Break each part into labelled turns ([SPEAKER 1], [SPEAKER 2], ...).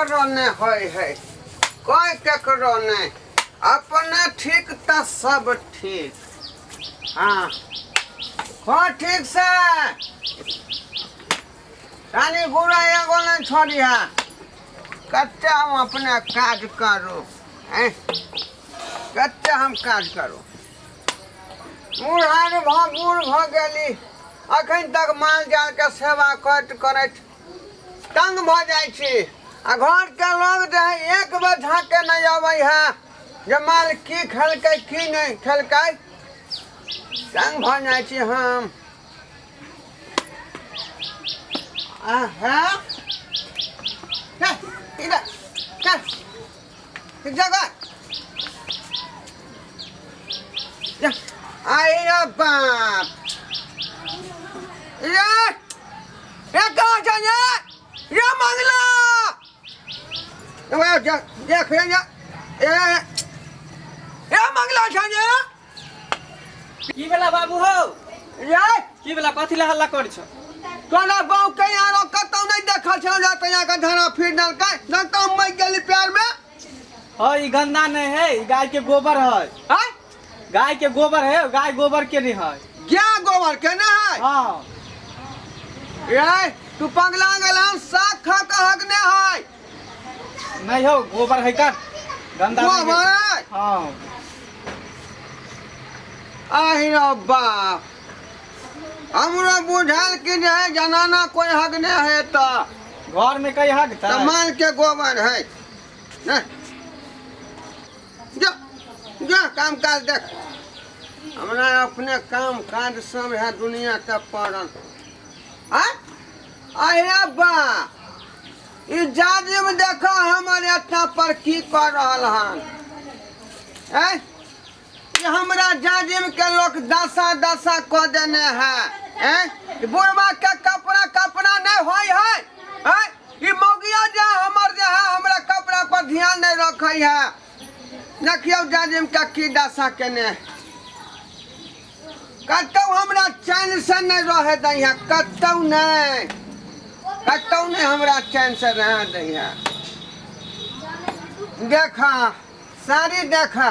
[SPEAKER 1] केकरो नहि होइ है, कोई केकरो नहि, अपने ठीक तऽ सब ठीक। हाँ हो ठीक से रानी गुड़ा एगो नहि छोड़िहा। कते हम अपने काज करू, हैं, कते हम काज करू। बूढ़ भऽ बूढ़ भऽ गेली, अखन तक माल जाल के सेवा करैत करैत तंग भऽ जाइ छी। आ घरके लोग जे है एक बेर झाँके नहि अबै है जे माल की खेलकै की नहि खेलकै। तंग भऽ जाइ छी हम। आ है चल इधर चल, ठीक जगह जा। आई रे बाप रे, रे कहाँ छै रे? रे मंगला ए, जा देख रे जा। ए ए मंगला छै रे।
[SPEAKER 2] की भेला बाबू हो?
[SPEAKER 1] रे
[SPEAKER 2] की भेला? कथी ला हल्ला करै छौ?
[SPEAKER 1] तोरा गाँव के आरो कतौ नहीं देखल छौ जा तैया के धरा फिर देलकै न तो मर गेली प्यार में।
[SPEAKER 2] हाँ, ई गंदा नहीं है, ई गाय के गोबर है।
[SPEAKER 1] हाँ?
[SPEAKER 2] गाय के गोबर है, गाय गोबर के नहीं है।
[SPEAKER 1] क्या गोबर के ना है?
[SPEAKER 2] हाँ।
[SPEAKER 1] रे तू पगला गेल, साग खा के हक नहीं है।
[SPEAKER 2] नहीं हो, गोबर है का गंदा नहीं है।
[SPEAKER 1] गोबर है?
[SPEAKER 2] हाँ।
[SPEAKER 1] आहि रे बाप, हमरा बुझायल कि जे है जनाना कोई हक नहीं है तो
[SPEAKER 2] घर में कई हक था।
[SPEAKER 1] तो माल के गोबर है ना। जो जो काम काज देख, हमरा अपने काम काज सब है दुनिया के पड़ल। अरे बा, ई जाजिम देखो हमर एतना पर की कर रहल हन। हैं? ई हमरा जाजिम के लोग दशा दशा कऽ देने है। हैं? बुढ़वा के कपड़ा कपड़ा नहीं होय है। हैं? ई मौगिया जे हमर जे है हमरा कपड़ा पर ध्यान नहीं रखै है। देखियौ जाजिम के की दशा केने। कतौ हमरा चैन से नहीं रहे दै है, कतौ नहीं, कतौ नहीं हमरा चैन से रह दै है। देखा साड़ी देखा,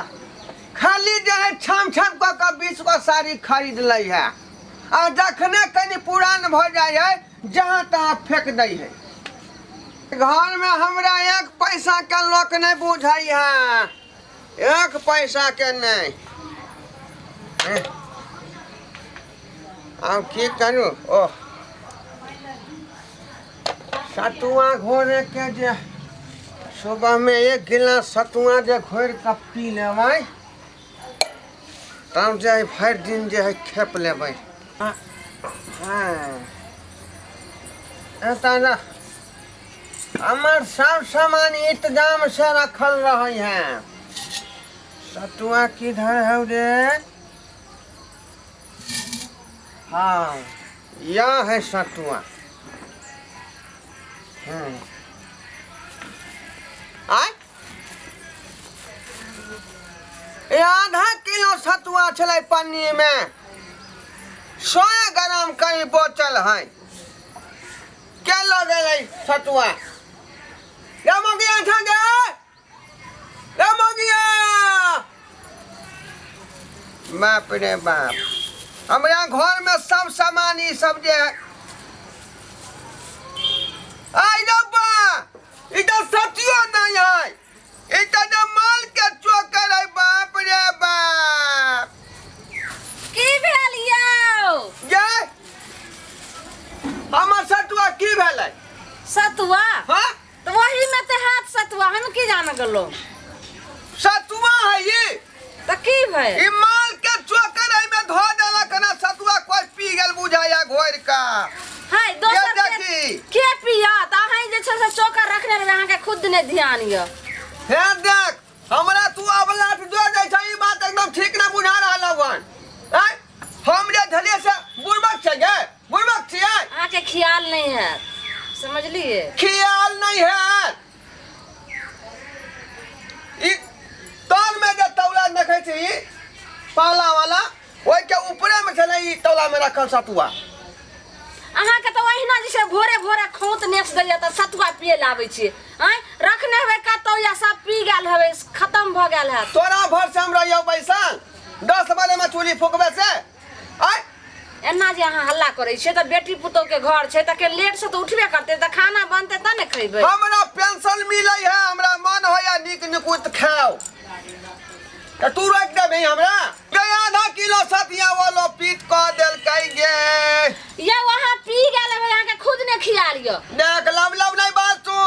[SPEAKER 1] खाली जे है छाम छाम कऽ कऽ 20 गो साड़ी खरीद लै है आ जखने कनि पुरान भऽ जाइ है जहाँ तहाँ फेंक दै है। घर में हमरा एक पैसा के लोक नहीं बुझै है, एक पैसा के नहीं। आब की करू? ओह सतुआ घोरे के जे सुबह में एक गिलास सतुआ जे घोरि कऽ पी लेबै तब जे भरि दिन जे है खेप लेबै। हाँ एतऽ हमर सब सामान इंतजाम से रखल रहे है। सतुआ किधर है रे? हाँ यह है सतुआ। आय ये आधा किलो सतुआ छलै पन्नी में, 100 ग्राम कहीं बोतल है। क्या लऽ गेलै सतुआ? रे मगिया छा गे, रे मगिया। बाप रे बाप, हमरा घर में सब सामान ई सब जे है। आई रे बा, ई तो सतियो नहीं है, ई तो जे माल के चोकर है। बाप रे बाप,
[SPEAKER 3] की भेल यौ?
[SPEAKER 1] गे हमर सतुआ की भेलै?
[SPEAKER 3] सतुआ?
[SPEAKER 1] हाँ?
[SPEAKER 3] तो वही में ते हाथ सतुआ, हम की जान गेलो
[SPEAKER 1] सतुआ है ई।
[SPEAKER 3] तो की भेल?
[SPEAKER 1] ई माल के चोकर है में धो देलक ना सतुआ, कोई पी गेल बुझाया घोर का।
[SPEAKER 3] हाय दोसर
[SPEAKER 1] ये
[SPEAKER 3] के
[SPEAKER 1] देखी।
[SPEAKER 3] के पिया त अहाँ जे छै से चोकर रखने रहबै, अहाँ के खुद ने ध्यान यऽ।
[SPEAKER 1] हे देख, हमरा तू अबलाट दे दै छै, ई बात एकदम ठीक ना बुझा रहल हन। आँय? हम जे धलियै से बुड़बक छै गे, बुड़बक छियै।
[SPEAKER 3] अहाँ के ख्याल नहीं है, समझलिए?
[SPEAKER 1] ख्याल नहीं है। ई तर में जे तौला देखै छी ई पाला वाला, ओहि के ऊपरे में छलै ई तौला में रखल सतुआ।
[SPEAKER 3] अहाँके तऽ ओहिना जे छै भोरे भोरे खौत नेस दैया तऽ सतुआ पिए लए आबै छियै। आँय, रखने हेबै कतौ या सब पी गेल हेबै, खतम भऽ गेल हैत।
[SPEAKER 1] तोरा भर से हम रहियौ बैसल 10 बजे में चूल्ही फूकबे से। आय
[SPEAKER 3] एना जे अहाँ हल्ला करै छियै तऽ बेटी पुतोह के घर छै तऽ के लेट से तऽ उठबे करतै, तऽ खाना बनतै तब ने खैबै।
[SPEAKER 1] हमरा पेंशन मिलै है, हमरा मन होइया नीक निकुत खाओ, तऽ तू रोकि देबही हमरा? गे आधा किलो सतिया वालो पीट कऽ देलकै गे।
[SPEAKER 3] यौ अहाँ पी गेल हेबै, अहाँके खुद ने खिया लिअ।
[SPEAKER 1] देख लब लब नहि बाज तू।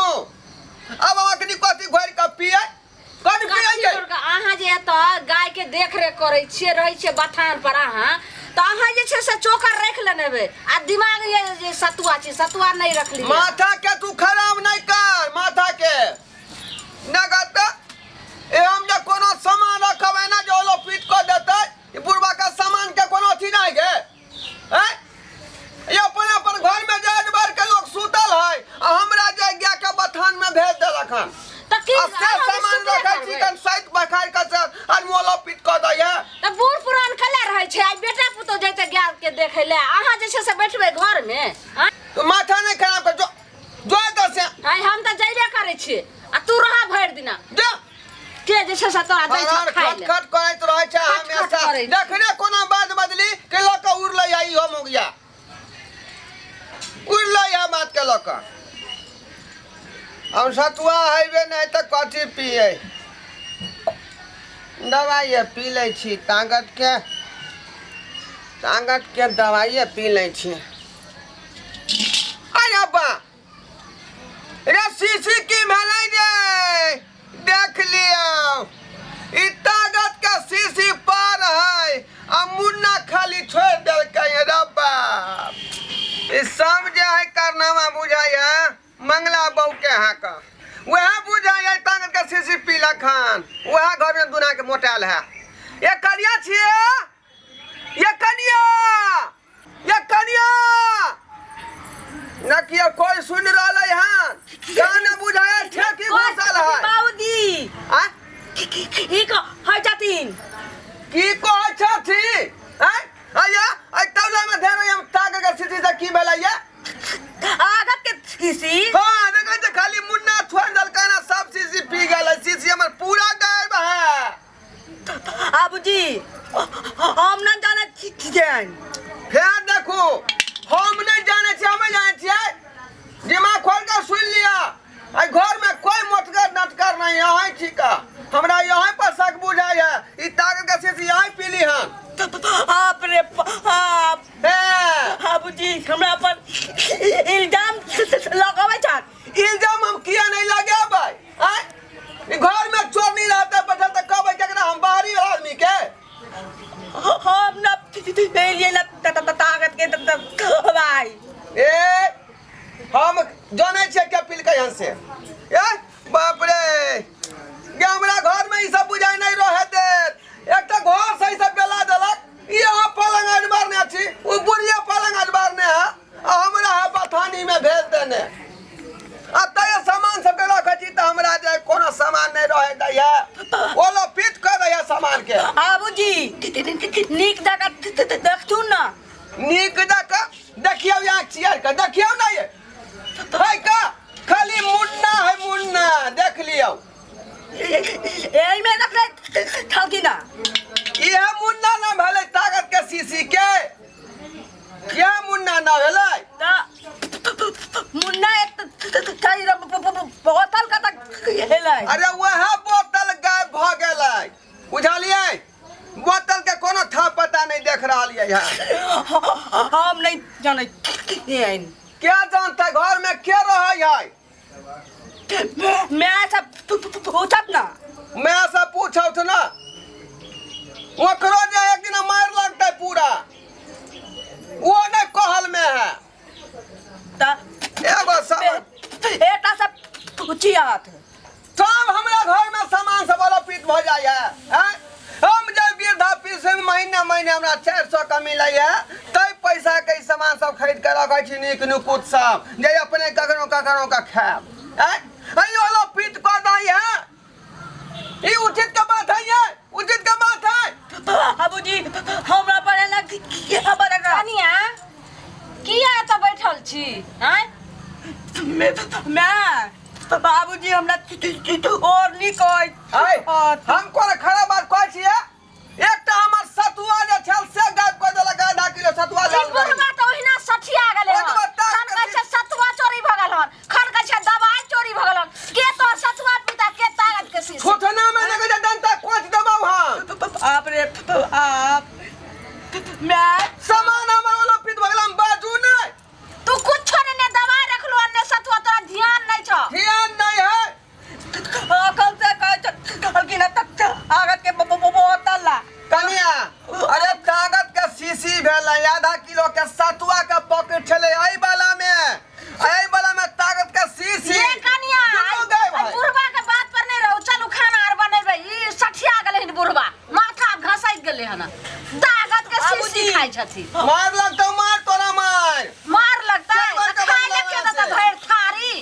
[SPEAKER 1] अब अखनी कथी घोरि कऽ पियै? कथी पियै
[SPEAKER 3] कथी
[SPEAKER 1] गे?
[SPEAKER 3] घोरि कऽ? अहाँ जे एतऽ गाय के देख रेख करै छियै, रहै छियै बथान पर अहाँ, तऽ अहाँ जे छै से चोकर राखि लेने हेबै आ दिमाग ये जे सतुआ छै, सतुआ नहि रखलियै।
[SPEAKER 1] माथा के तू खराब नहि कर, माथा के नगद ए हम जे कोनो सामान रखबै ना जे ओलो पीट कऽ देतै। ई बुढ़बा के सामान के कोनो अथी नहि गे। हैं ये अपन अपन घर में जाय बार के लोग सुतल है आ हमरा जे गाय के बथान में भेज देलक हन।
[SPEAKER 3] तऽ की
[SPEAKER 1] आ से
[SPEAKER 3] अहाँ भी
[SPEAKER 1] सामान
[SPEAKER 3] सुतबे
[SPEAKER 1] रखै छी
[SPEAKER 3] करबै?
[SPEAKER 1] कन साइत बखार के से आदमी ओलो पीट कऽ दै है।
[SPEAKER 3] तऽ बूढ़ पुरान कला रहै छै, आइ बेटा पुतोह जैते गाय के देखै लए, अहाँ जे छै से बैठबै घर में। आँय?
[SPEAKER 1] तो माथा नहीं खराब कर, जो जो एतऽ से।
[SPEAKER 3] आइ हम तऽ जैबे करै छियै आ तू रह भरि दिना।
[SPEAKER 1] जा।
[SPEAKER 3] के जे छै से तोरा दै छौ
[SPEAKER 1] हर
[SPEAKER 3] खाइ
[SPEAKER 1] खट
[SPEAKER 3] लए।
[SPEAKER 1] खट करैत रहै छै
[SPEAKER 3] खट खट
[SPEAKER 1] हमेशा।
[SPEAKER 3] करै छै।
[SPEAKER 1] देखने कोनो बात बदली के लऽ कऽ उड़लै है इहो मौगिया, उड़लै है बात के लऽ कऽ। हम सतुआ हेबे नहि तऽ कथी पियै? दवाइए पी लै छी, ताकत के, ताकत के दवाइए पी लै छी। अरे अब्बा रे, शीशी की भेलै रे? देख लियौ, ई ताकत के शीशी पार है आ मुन्ना खाली छोड़ि देलकै। रे बाप, ई सब जे है कारनामा बुझाइ है मंगला बहू के यहाँ का, वह बुझाइ है ताकत के शीशी पीला खान, वह घर में दुना के मोटायल है। ये कनिया छियै, ये कनिया, ये कनिया न किया कोई सुन रहलै हन? गाना बुझाया ठेकी घुसल है।
[SPEAKER 4] बाबूजी
[SPEAKER 1] आ
[SPEAKER 4] की कहै छथिन?
[SPEAKER 1] की कहै छथि? आय आया आइ तौला में धेरो हम ताक के स्थिति से की भेलै ये?
[SPEAKER 4] आगत के शीशी।
[SPEAKER 1] हां देखै छै खाली मुन्ना छोड़ देलकै ना, सब शीशी पी गेलै, शीशी हमर पूरा गायब है।
[SPEAKER 4] बाबूजी हम न जानै छियनि।
[SPEAKER 1] फेर देखू, हम नहीं जानै छियै, हमे जानै छियै। दिमाग खोल के सुन लिअ, एहि घर में कोई मोटगर नटकर नहीं है, अहीं ठीक है। हमरा यहाँ पर शक बुझाइ है, ई ताकत के शीशी यहीं पीली हन।
[SPEAKER 4] बाप रे बाप।
[SPEAKER 1] हे
[SPEAKER 4] बाबूजी हमरा पर इल्जाम लगाबै छथि।
[SPEAKER 1] इल्जाम हम किया नहीं लगेबै? आँय, ई घर में चोर नहीं रहते बैठल तऽ कहबै केकरा? हम बाहरी आदमी के?
[SPEAKER 4] हम न पेलिए न ताकत के भाई।
[SPEAKER 1] ए हम जानै छियै के पिलकै हन से। ए बाप रे गे, हमरा घर में ई सब बुझाइ नहीं रहे देत। एक तऽ घर से ई सब बेला देलक, ई अहाँ पलंग अजबारने छी, ओ बुढ़िया पलंग अजबारने है आ हमरा है बथानी में भेज देने। आ तैयो सामान सबके रखै छी तऽ हमरा जे कोनो सामान नहीं रहे दैया, ओलो पीट कर दैया सामान के।
[SPEAKER 4] बाबूजी नीक जकाँ देखथुन न।
[SPEAKER 1] नीक जकाँ देखियौ, यहाँ चियर के देखियौ ना, ये है का खाली मुन्ना है मुन्ना, देख लियौ।
[SPEAKER 4] एहिमे रखले छलखिन हँ।
[SPEAKER 1] इहे मुन्ना ना भेलै ताकत के शीशी के, इहे मुन्ना ना भेलै।
[SPEAKER 4] तऽ मुन्ना बोतल कतऽ गेलै?
[SPEAKER 1] अरे वएह बोतल गायब भऽ गेलै, बुझलियै? बोतल के कोनो था पता नहीं देख रहल ये यहाँ।
[SPEAKER 4] हम नहीं जानै छियनि।
[SPEAKER 1] क्या जानता घर में के रहै है?
[SPEAKER 4] मैं सब पूछत ना।
[SPEAKER 1] मैं सब पूछत ना, ओकरो जे एक दिन मार लगतै पूरा, वो नहीं कहल में है।
[SPEAKER 4] तऽ
[SPEAKER 1] एगो सामान
[SPEAKER 4] एटा सब पूछियत।
[SPEAKER 1] सब हमरा घर में सामान सब अलोपित भऽ जाइ है। आँय? हम जे वृद्धा पेंशन महीना महीना हमरा 400 के मिलै है, तै पैसा के ई सामान सब खरीद के रखै छी नीक नुकुत सब, जे अपने कखनो कखनो के खायब। आँय? अई अलोपित कऽ दै है, ई उचित के बात है? ये उचित के बात है?
[SPEAKER 4] बाबूजी हमरा पर एना की खबर है?
[SPEAKER 3] कनिया किया एतऽ बैठ
[SPEAKER 4] मैं बाबूजी हमरा और नहीं कहै।
[SPEAKER 1] आय, हम कोन खराब बात कहै छियै? एकटा हमर सतुआ जे छल से गायब कऽ देलक, आधा किलो सतुआ
[SPEAKER 3] ई
[SPEAKER 1] लऽ गेल।
[SPEAKER 3] बुढ़वा तऽ ओहिना सठिया गेलै हन।
[SPEAKER 1] ओतबा ताक
[SPEAKER 3] खन कहै छै सतुआ चोरी भऽ गेल हन, खन कहै छै दवाइ चोरी भऽ गेल हन। के तोहर सतुआ पीता, के ताकत के शीशी?
[SPEAKER 1] थोथना में देखै छै डंटा कोच देबौ हम।
[SPEAKER 4] बाप रे बाप, मैं
[SPEAKER 1] सामान हमर ओलो पीत भऽ गेल, हम बाजू नहि।
[SPEAKER 3] तू कुछो नहि, ने दवाइ रखलो ने सतुआ, तोरा ध्यान नहि छौ।
[SPEAKER 1] ध्यान नहि है।
[SPEAKER 4] अकल से कहै छलखिन तक आगत के बोतल ला।
[SPEAKER 1] कनिया, अरे ताकत के शीशी भेलै, आधा किलो के सतुआ के पॉकेट छलै एहि वाला में, एहि वाला में ताकत के शीशी।
[SPEAKER 3] ये कनिया,
[SPEAKER 1] दुनू गायब
[SPEAKER 3] आई
[SPEAKER 1] है।
[SPEAKER 3] बुढ़वा के बात पर नहीं रहू, चलू खाना आर बनेबै। ई सठिया गेलै हन बुढ़वा, माथा घसकि गेलै हन। ताकत के शीशी
[SPEAKER 4] बाबूजी।
[SPEAKER 3] खाइ छथिन।
[SPEAKER 1] मार लगतौ, मार तोरा मार।
[SPEAKER 3] मार लगतै
[SPEAKER 1] चल,
[SPEAKER 3] तऽ
[SPEAKER 1] बड़का
[SPEAKER 3] खाइ लए
[SPEAKER 1] बंदा
[SPEAKER 3] के देतै
[SPEAKER 1] छै।
[SPEAKER 3] भरि थारी?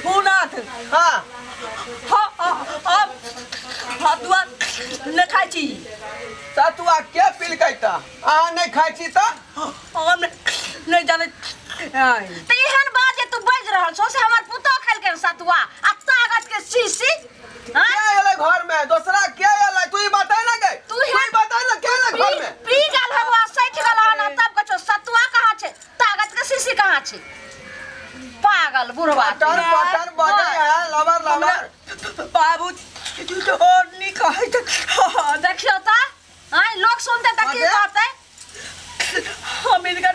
[SPEAKER 4] हुनाथ।
[SPEAKER 1] हाँ।
[SPEAKER 4] हाँ, हम हतुआ नहि खाइ छी।
[SPEAKER 1] सतुआ के पिलकै तऽ अहाँ नहि खाइ छी तऽ?
[SPEAKER 4] हम नहि जानै।
[SPEAKER 3] तऽ एहन बात जे तू बाजि रहल छौ से हमर पुतोह खेलकै हन सतुआ आ ताकत के शीशी?
[SPEAKER 1] के एलै घर में दोसरा? के एलै? तू ई बता ना गे।
[SPEAKER 3] तू
[SPEAKER 1] तू ई बता ना, के एलै घर में?
[SPEAKER 3] पी गेल हबो आ सठि गेल हन आ तब कहै छौ सतुआ कहाँ छै, ताकत के शीशी कहाँ छै? पागल बुढ़वा।
[SPEAKER 1] पटर पटर बजै है, लबर लबर।
[SPEAKER 4] बाबू और नहीं कहै।
[SPEAKER 3] देखियौ तऽ आँय, लोक सुनतै तऽ की
[SPEAKER 1] अरे।
[SPEAKER 3] कहतै?
[SPEAKER 4] हम इनकर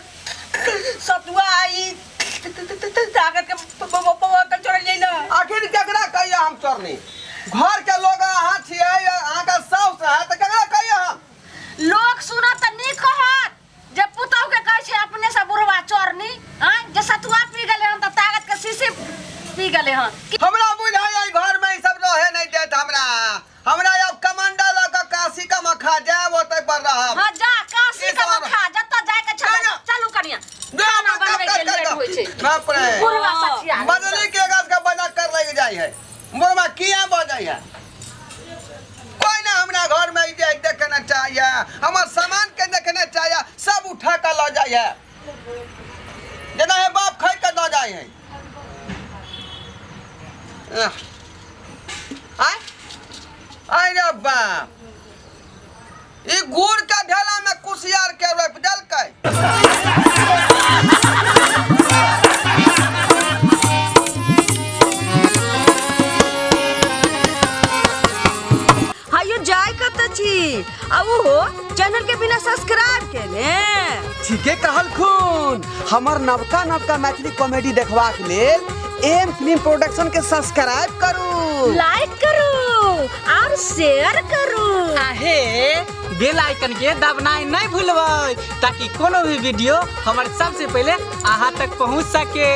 [SPEAKER 4] सतुआ आई ताकत के बोतल चोरलियै ना।
[SPEAKER 1] आखिर केकरा कहिए हम चोरनी? घर के लोग अहाँ छियै, अहाँके साउस है, तऽ केकरा कहिए हम?
[SPEAKER 3] लोक सुनत तऽ नीक कहत जे पुतहु के कहै छै अपने से बुढ़वा चोरनी? आँय, जे सतुआ पी गेलै हन तऽ ताकत के शीशी पी गेलै हन।
[SPEAKER 1] हमरा बुझाइ घर में ई सब रहे नहीं देत हमरा। हमरा अब कमांडा लऽ कऽ काशी का मखा जायब, ओतै पर रहब।
[SPEAKER 3] हाँ जा काशी
[SPEAKER 1] ई
[SPEAKER 3] का
[SPEAKER 1] सब
[SPEAKER 3] मखा, जतऽ जाय के छलै।
[SPEAKER 1] ना, ना।
[SPEAKER 3] चलू कनिया,
[SPEAKER 1] ना,
[SPEAKER 3] खाना
[SPEAKER 1] ना,
[SPEAKER 3] बनबै के
[SPEAKER 1] कर,
[SPEAKER 3] लेट
[SPEAKER 1] कर।
[SPEAKER 3] होइ छै।
[SPEAKER 1] बाप रे।
[SPEAKER 3] बुढ़वा सठिया गेल।
[SPEAKER 1] बदली के गाछ के बजा कर लग जाइ है। मोरमा किया बजै है? कोई ना हमरा घर में ई देखना चाहिए, हमर सामान के देखना चाहिए, सब उठा के लऽ जाइ है जेना है बाप खाइ के दऽ जाइ है। आय आय रे बाप, ई गुड़ के ढेला में कुसियार के रोपि देलकै।
[SPEAKER 4] हायो, जाय कतऽ छी आ ओहो चैनल के बिना सब्सक्राइब केने?
[SPEAKER 1] ठीके कहलखुन। हमर नवका नवका मैथिली कॉमेडी देखबाक लेल एम फिल्म प्रोडक्शन के सब्सक्राइब करू,
[SPEAKER 3] लाइक करू और शेयर करू।
[SPEAKER 2] आहे बेल आइकन के दबनाइ नहीं भूलबै ताकि कोनो भी वीडियो हमर सबसे पहले अहाँ तक पहुँच सके।